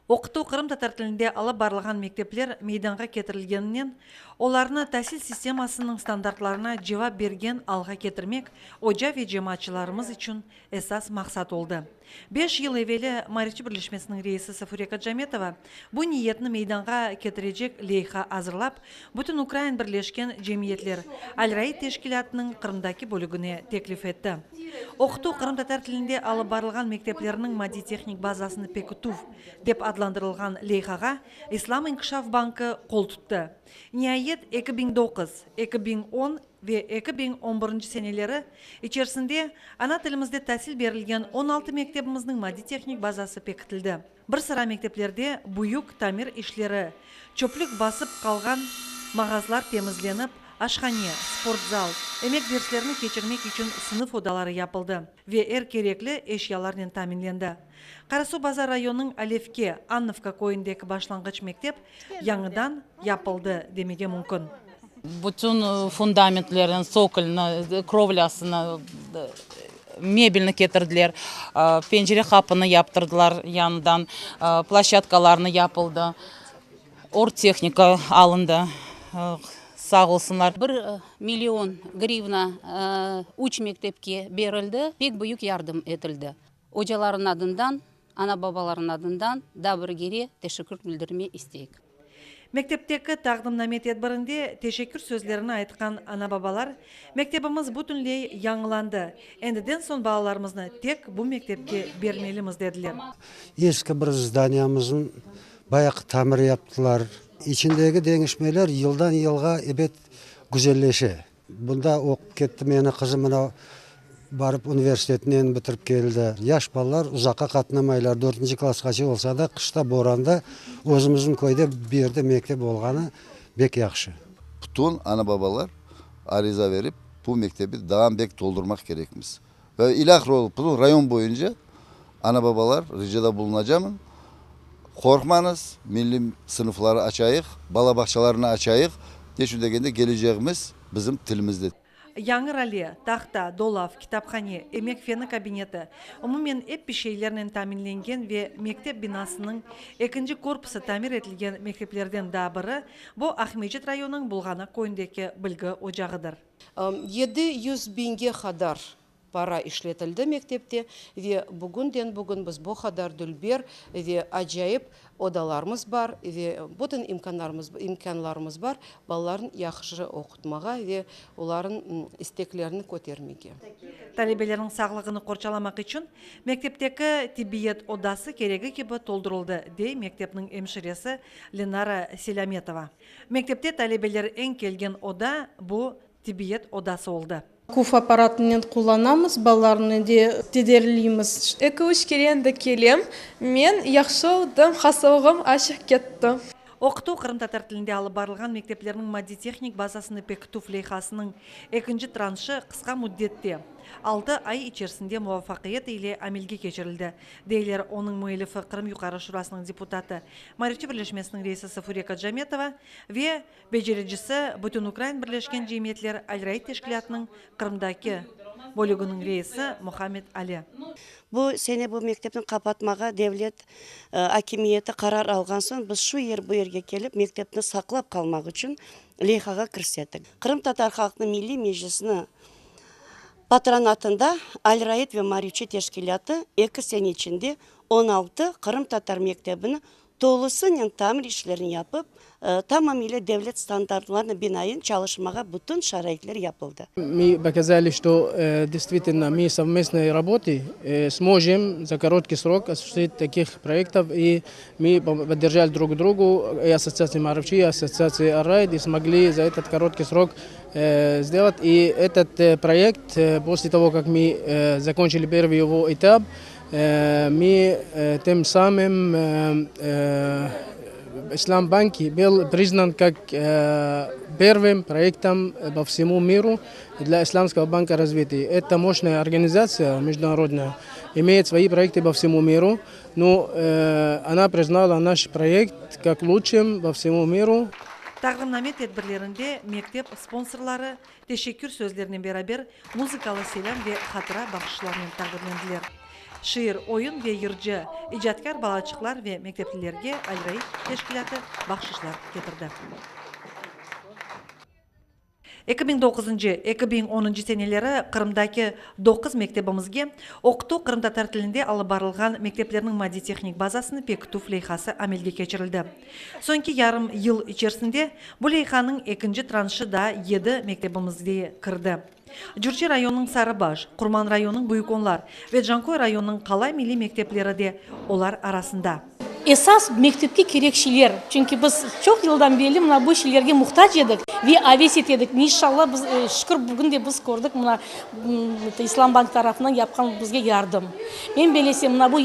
Oqutuv qırımtatar tilinde alıp barılğan mektepler meydanğa ketirilgeninen, olarnı tasil sistemasınıñ standartlarına cevap bergen alğa ketirmek oca ve cemaatçılarımız içün esas maqsat oldı. Beş yıl eveli Maarifçi birleşmesiniñ reisi Safure Kacametova bu niyetni meydanğa ketirecek leyha azırlap, Bütünukrain birleşken cemiyetler Alraid teşkilâtınıñ Qırımdaki bölügine teklif etti. Oqutuv qırımtatar tilinde alıp barılğan mekteplerniñ maddiy-tehnik bazasını pekitüv dep adlandırılğan leyhağa İslam inkişaf bankı qol tuttı. Niayet, 2009, 2010 ve 2011 seneleri içerisinde ana tilimizde tasil berilgen 16 mektebimizniñ maddiy-tehnik bazası pekitildi. Bir sıra mekteplerde büyük tamir işleri, çöplük basıp qalğan mağazlar temizlenip, aşhane, sportzal, emek derslerini keçirmek içün sınıf odaları yapıldı ve er kerekli eşyalarnen taminlendi. Qarasuvbazar rayonınıñ Alevke, Annovka, köyündeki başlanğıç mektep yañıdan yapıldı demege mümkün. Bütün fundamentlerini, tsokolni, krovlâsını, mebelni ketirdiler, pencere qapını yaptırdılar yañıdan, ploşçadkalarnı yapıldı, orgtehnika alındı, sağ olsunlar. Bir million grivna üç mektepke berildi, pek büyük yardım etildi. Ocalarnıñ adından, ana-babalarnıñ adından daa bir kere teşekkür bildirme isteyik. Mektepteki taqdimname tedbirinde teşekkür sözlerini aytqan ana-babalar, Mektebimiz bütünley yañılandı, endiden soñ balalarımıznı tek bu mektepke bermelimiz, dediler. Eski bir zdaniyamıznı bayağı tamir yaptılar. İçindeki deñişmeler yıldan-yılğa, ebet, güzelleşe. Bunda oqup ketti meni qızım, mına, barıp universitetinen bitirip keldi. Yaş balalar uzaqqa qatnamaylar, dörtünci klassqace olsa da, qışta, boranda özümizniñ köyde bu yerde mektep olğanı bek yahşı. Bütün ana-babalar ariza verip, bu mektebi daa bek toldurmaq kerekmiz. Ve ilâhre olıp, bütün rayon boyunca ana-babalar ricada bulunacamın, qorqmañız, milliy sınıfları açayıq, bala bağçalarını açayıq, ne içün degende, keleceğimiz bizim tilimizde. Yañı rale, tahta, dolav, kitaphane, emek feni kabineti, umumen ep bir şeylernen taminlengen ve mektep binasınıñ ekinci korpusı tamir etilgen mekteplerden daa biri, bu Aqmescit rayonınıñ Bulğanaq köyündeki bilgi ocağıdır. 700 biñge qadar para işletildi mektepte ve bugünden-bugün biz bu qadar dülber ve acayip odalarımız bar ve bütün imkânlarımız imkânlarımız bar balalarnı yahşı oqutmağa ve olarnıñ isteklerini kötermege. Talebelerniñ sağlığını qorçalamaq içün mektepteki tibbiyet odası keregi kibi toldurıldı, dey mektepniñ emşiresi Lenara Selâmetova. Mektepte talebeler eñ kelgen oda bu tibbiyet odası oldı. Kuf apparatınen qullanamız, balalarnı de tederileymiz. Eki-üç kere endi kelem. Men yahşı oldım, hastalığım açıq ketti. Oqutuv qırımtatar tilinde alıp barılğan mekteplerniñ maddiy-tehnik bazasını pekitüv leyhasınıñ ekinci tranşı qısqa müddette, altı ay içerisinde muvafaqiyet ile amelge keçirildi, deyler onıñ müellifi Qırım Yuqarı Şurasınıñ deputatı, Maarifçi birleşmesiniñ reisi Safure Kacametova ve Becericisi, Bütünukrain birleşken cemiyetler Alraid teşkilâtınıñ Qırımdaki bölüginiñ reisi Muhammed Ali. Bu sene bu mektepni qapatmağa devlet akimiyeti qarar alğan soñ, biz şu yer bu yerge kelip, mektepni saqlap qalmaq içün leyhağa kirsettik. Qırımtatar halqnıñ Milliy Meclisini patronatında Alraid ve Maarifçi teşkilâtı eki sene içinde 16 qırımtatar mektebini Tolusınen tamir işlerini yapıp, tamamile devlet standartlarına binaen çalışmağa bütün şaraitler yapıldı. Мы показали, что действительно мы совместной работой сможем за короткий срок осуществить таких проектов, и мы поддержали друг другу, и Ассоциация Марифчи, и Ассоциация Ар-Раид, и смогли за этот короткий срок сделать. И этот проект, после того, как мы закончили первый его этап, Мы тем самым Ислам банки был признан как первым проектом по всему миру для Исламского банка развития. Это мощная организация международная, имеет свои проекты по всему миру, но она признала наш проект как лучшим по всему миру. Taqdimname tedbirlerinde mektep sponsorları teşekkür sözlerinen beraber muzıkalı selâm ve hatıra bahşışlarnen taqdirlendiler. Şiir, oyun ve yırcı, icatkâr balaçıqlar ve mekteplilerge Alraid teşkilâtı bahşışlar ketirdi. 2009-ncı, 2010-ncı seneleri Qırımdaki doquz mektebimizge oqutuv qırımtatar tilinde alıp barılğan mekteplerniñ maddiy-tehnik bazasını pekitüv leyhası amelge keçirildi. Soñki yarım yıl içerisinde bu leyhanıñ ekinci tranşı daa yedi mektebimizge kirdi. Cürçi rayonınıñ Sarıbaş, Qurman rayonınıñ Büyük Onlar ve Canköy rayonınıñ Qalay milliy mektepleri de olar arasında. Esas mektepke kerek şeyler, çünki biz çoq yıldan berli mına bu şeylerge muhtac edik ve aves ete edik. İnşallah, biz, şükür, bugün de biz kördik, mına İslam bank tarafından yapqan bizge yardım. Men bellesem, mına bu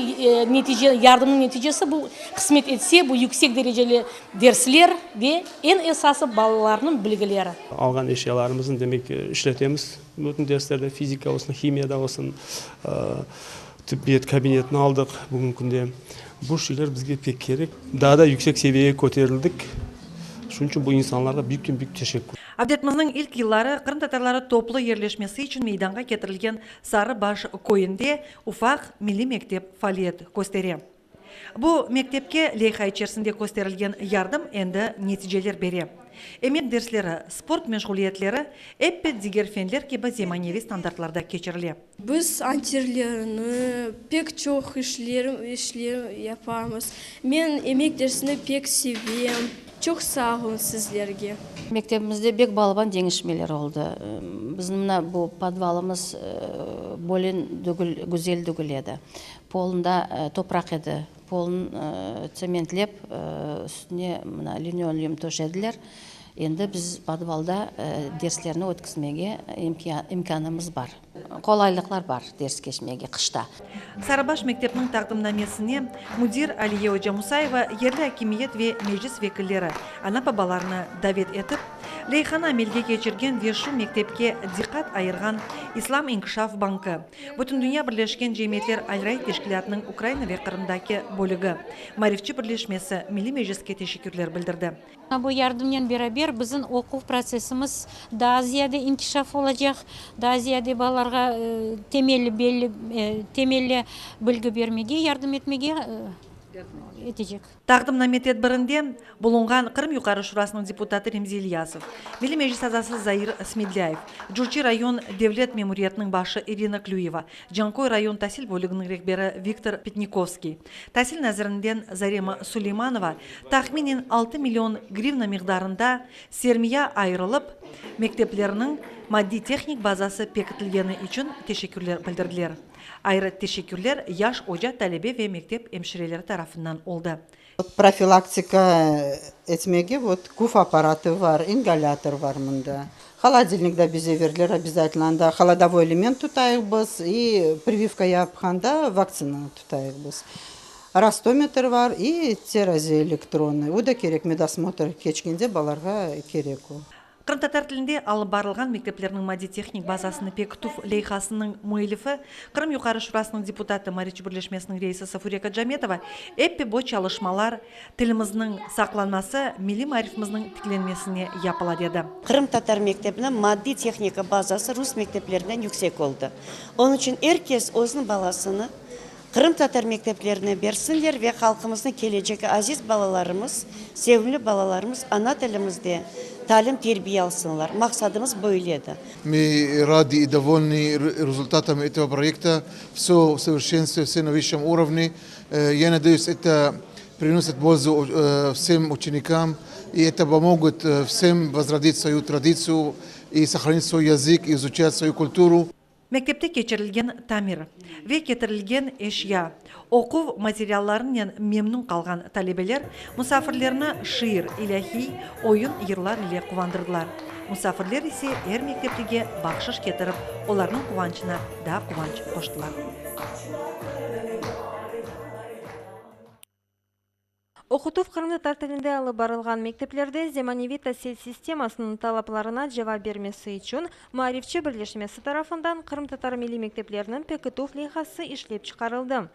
netice, yardımnıñ neticesi bu, qısmet etse, bu yüksek dereceli dersler ve eñ esası balalarnıñ bilgileri. Alğan eşyalarımıznı, demek, işletemiz bütün derslerde, fizika olsun, himiyada olsun, tibbiyet kabinetini aldıq bugünki künde. Bu şeyler bizge pek kerek. Daa da yüksek seviyege köterildik. Şunıñ içün bu insanlarğa büyükten-büyük teşekkür. Avdetmizniñ ilk yılları qırımtatarları toplu yerleşmesi içün meydanğa ketirilgen Sarı Baş köyünde ufaq milliy mektep faaliyet köstere. Bu mektepke leyha içerisinde kösterilgen yardım endi neticeler bere. Emek dersleri, sport meşğuliyetleri epbet diger fenler kibi zemaneviy standartlarda keçirile. Biz anterlerni, pek çoq işler işler yapamız. Men emek dersini pek sevem. Çoq sağ olun sizlerge. Mektebimizde bek balaban deñişmeler oldı. Bizim mına bu podvalımız bölen degil, güzel degil edi. Polunda topraq edi. Polun tsementlep, üstüne mına linoleum töşediler. Endi biz podvalda derslerni ötkizmege imkânımız bar. Qolaylıqlar bar ders keçmege qışta. Sarıbaş mektepniñ taqdimnamesine müdir Aliye oca Musayeva yerli akimiyet ve meclis vekilleri, ana-babalarnı davet etip, leyhanı amelge keçirgen ve şu mektepke diqqat ayırğan İslam inkişaf bankı, Bütündünya birleşken cemiyetler Alraid teşkilâtınıñ Ukraina ve Qırımdaki bölügi, Maarifçi birleşmesi, Milliy Mecliske teşekkürler bildirdi. Bu yardımnen beraber bizim oquv protsessimiz daa ziyade inkişaf olacaq, daa ziyade balalarğa temelli belli temelli bilgi bermege yardım etmege etecek. Taqdimname tedbirinde bulunğan Qırım Yuqarı Şurasınıñ deputatı Remzi İlyasov, Milliy Meclis azası Zair Smedlâyev, Cürçi rayon devlet memuriyetiniñ başı İrina Klüyeva, Canköy rayon tasil bölüginiñ rehberi Viktor Petnikovskiy, Tasil nazirinden Zarema Suleymanova tahminen 6 million grivna miqdarında sermiya ayırılıp, mekteplerniñ maddiy-tehnik bazası pekitilgeni içün teşekkürler bildirdiler. Ayrı teşekkürler yaş oca, talebe ve mektep emşireleri tarafından oldı. Profilaktika etmege vot küf apparatı var, ingalâtor var mında. Holodilnik da bize berdiler obязательно, anda holodovой элемент tutayıq biz i privivka yapqanda vaktsina tutayıq biz. Rastometr var i terazi elektronnıy, o da kerek, medosmotr keçkende balalarğa kerek o. Qırımtatar tilinde alıp barılğan mekteplerniñ maddiy-tehnik bazasını pekitüv leyhasınıñ müellifi, Qırım Yuqarı Şurasınıñ deputatı, Mariç birleşmesiniñ reisi Safure Kacametova eppi bu çalışmalar tilimizniñ saqlanması, milliy maarifimizniñ tiklenmesine yapıla, dedi. Qırımtatar mektebiniñ maddiy-tehnika bazası rus mekteplerinden yüksek oldı. Onıñ içün er kes özüniñ balasını Qırımtatar mekteplerine bersinler ve halqımıznıñ kelecegi aziz balalarımız, sevimli balalarımız ana tilimizde talim terbiye alsınlar. Maqsadımız böyledir. Мы рады и довольны результатами этого проекта. Все в совершенстве, все на высшем уровне. Я надеюсь, это приносит пользу всем ученикам, и это помогет всем возродить свою традицию и сохранить свой язык, и изучать свою культуру. Mektepte keçirilgen tamir ve ketirilgen eşya, oquv materiallarınen memnün qalğan talebeler musafirlerni şiir, ilâhiy, oyun, yırlar ile quvandırdılar. Musafirler ise er mekteplige bahşış ketirip, olarnıñ quvançına daa quvanç qoştılar. Oqutuv qırımtatar tilinde alıp barılğan mekteplerde zemaneviy tasil sistemasınıñ talaplarına cevap bermesi içün Maarifçi birleşmesi tarafından qırımtatar milliy mektepleriniñ pekitüv leyhası işlep çıqarıldı.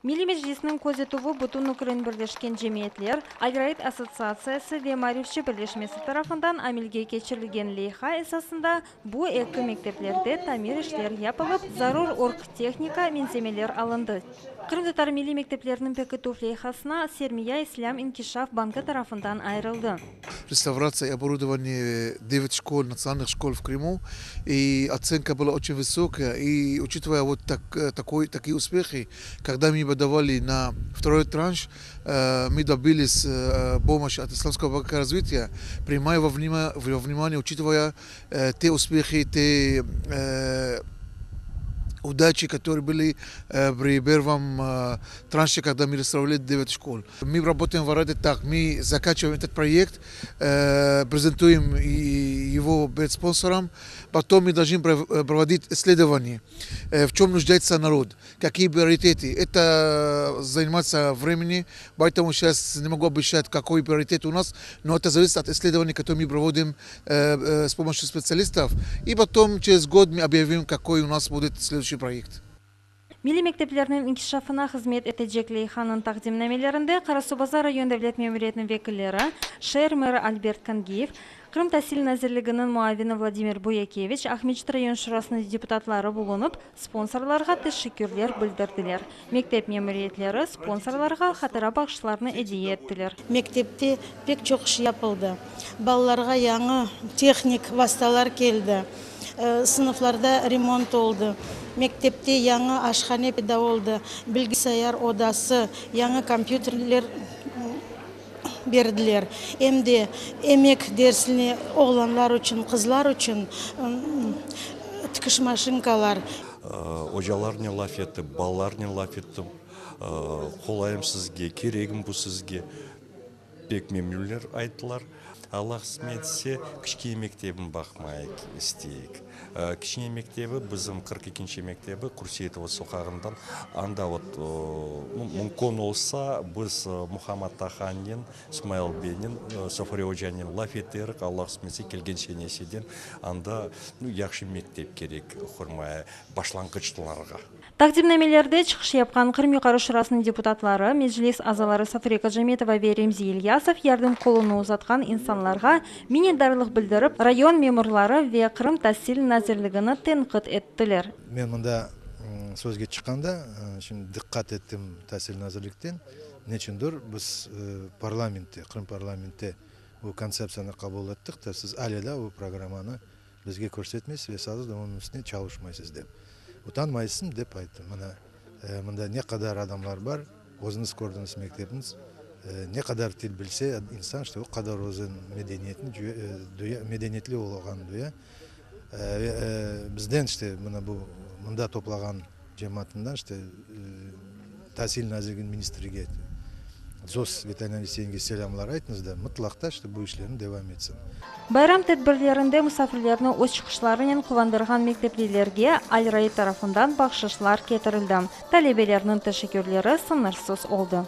Milliy Meclisniñ közetüvi Bütünukrain birleşken cemiyetler, Alraid assotsiatsiyası ve Maarifçi birleşmesi tarafından amelge keçirilgen leyha esasında bu eki mekteplerde tamir işler yapılıp, zarur orgtehnika menzemeler alındı. Qırımtatar milliy mektepleriniñ pekitüv leyhasına sermiya İslâm inkişaf bankı tarafından ayırıldı. Restavratsiya и оборудование devet şkol, natsionalnıh şkol v Krımu, и otsenka была oçen vısokaya, и uçitıvaya vot tak, takoy, takiye uspehi, kogda mı podavali na vtoroy tranş, mı dobilis pomoşçi ot İslamskogo banka razvitiya, prinimaya vo vnimaniye, uçitıvaya te uspehi, te udaçi, kotorıye bıli pri pervom tranşe, kogda mı restavrovali devet şkol. Mı rabotaem v Alraide tak, mı zakançivaem etot proyekt, prezentuyem ego pered sponsorom, potom mı dolžnı provodit issledovaniye, v çem nujdayetsya narod, kakiye prioritety, eto zanimayetsya vremeni, poetomu seyças ne mogu obeşçat, kakoy prioritet u nas, no eto zavisit ot issledovaniy, kotoroye mı provodim s pomoşçyu spetsialistov, i potom çerez god mı obyavim, kakoy u nas budet sleduyuşçiy proyekt. Milliy mekteplerniñ inkişafına hızmet etecek leyhanıñ taqdimnamelerinde Qarasuvbazar rayon devlet memuriyetiniñ vekilleri, şeer meri Albert Kangiyev, Qırım tasil nazirliginiñ muavini Vladimir Boyakeviç, Aqmescit rayon şurasınıñ deputatları bulunıp, sponsorlarğa teşekkürler bildirdiler. Mektep memuriyetleri sponsorlarğa hatıra bahşışlarını ediye ettiler. Mektepte pek çoq iş yapıldı. Balalarğa yañı tehnik vastalar keldi. Sınıflarda remont oldı. Mektepte yañı aşhane peyda oldı, bilgisayar odası, yañı kompyuterler berdiler. Em de emek dersine oğlanlar içün, qızlar içün tikiş maşinkalar. Ocalarnen laf etip, balalarnen laf ettim. Qolayım sizge, keregim bu sizge. Pek memnünler ayttılar. Allah qısmet etse, kiçkene mektebin baqmayıq isteyik. Kiçkene mektebi, bizim 42-nci mektebi, Kurseitova soqağından, anda vot, mümkün olsa, biz Muhammad Tahannen, İsmail beynen, Safure ocanen laf eterik, Allah qısmet etse, kelgen senesiden anda, yahşı mektep kerek qurmaya başlanğıçlarğa. Taqdimnamelerde çıqış yapqan Qırım Yuqarı Şurasınıñ deputatları, Meclis azaları Safure Kacametova ve Remzi İlyasov yardım qolunı uzatqan insanlarğa minnetdarlıq bildirip, rayon memurları ve Qırım tasil nazirligini tenqit ettiler. Men mında sözge çıqqanda, şimdi diqqat ettim tasil nazirlikten, neçündir biz parlamentte, Qırım parlamentte bu kontseptsiyanı qabul ettik de, siz ale daa bu programmanı Bizge körsetmeysiz ve sazı da onıñ üstüne çalışmaysız dep. Utanmaysızmı dep ayttım. Mına, mında ne qadar adamlar bar, özüñiz kördiñiz mektepniñ, ne qadar til bilse insan, işte o qadar özüniñ medeniyetini duya, medeniyetli olğanını duya. Ve bizden işte mına bu mında toplağan cemaatından işte Tasil nazirliginiñ ministrige Zos Vitaliy Alekseyeviçke selâmlar aytıñız da, mıtlaq da işte bu işlerni devam etsin. Bayram tedbirlerinde musafirlerni öz çıqışlarınen quvandırğan mekteplilerge Alraid tarafından bahşışlar ketirildi. Talebelerniñ teşekkürleri sıñırsız oldı.